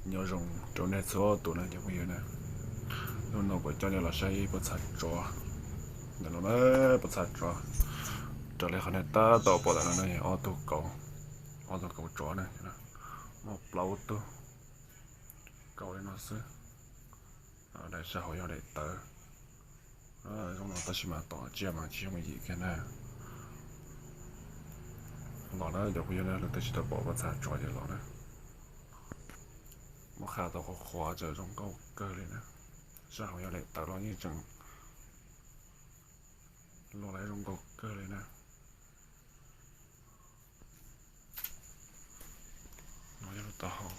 Nyob zoo rau nej txhua tus na cov phooj ywg na. Hnub no kuv coj nej los saib ib pob txha tsov. Ntawm no na, pob txha tsov. Raws li qhov nej tab tom pom ntawm no yog ob tug kauv, ob tug kauv tsov na. Muaj plaub tug kauv li no xwb. Daim sab hauv yog daim tawv. Zoo no tab sis mas tom tsiaj mas tsis yooj yim kiag na. Los na cov phooj ywg na, leej twg tsis tau pom pob txha tsov ces los na. Muab qhab tau qhuav qhuav, zoo nkauj kawg li na. Sab hauv yog daim tawv los yeej tseem los lawm, zoo nkauj kawg li na. No yog lub taub hau,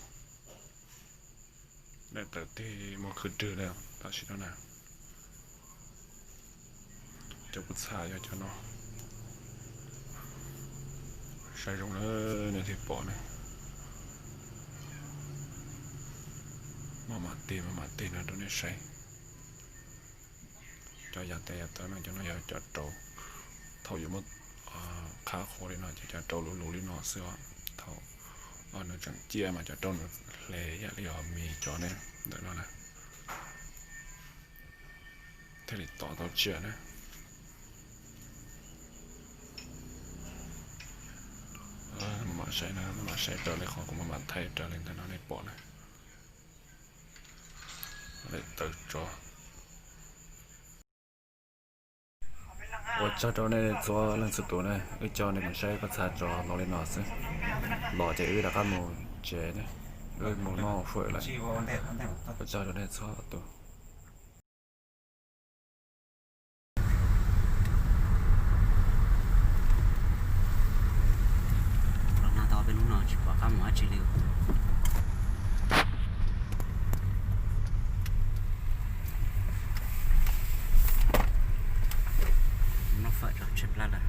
daim tawv tig muaj khwb rwg li tam sim no na. Cov pob txha yog cov no. Saib zoo na, nej thiaj pom na. Maj mam tig, maj mam tig no rau nej saib. Cov yav tas yav tawv no, cov no yog cov rau. Thaum yuav muab qhab qhuav li no ces cov rau luv luv li no xwb os. Thaum nws tseem ciaj mas cov rau nws hle ib yam li os mis cov ne, ntawm no na. Thiaj li tom tau tsiaj na. Maj mam saib na, maj mam saib raws li qhov kuv maj mam thaij raws li ntawm no nej pom na. Daim tawv tsov. Ua tsaug rau nej txhua leej txhua tus na, wb coj nej mus saib pob txha tsov los li no xwb. Los ces wb rov qab mus tsev ne, wb mus noj fawm lawm. Ua tsaug rau nej txhua tus. Los nag tau peb hnub no tsis pom qab mus dab tsi li. Noj fawm tso tshaib plab lawm.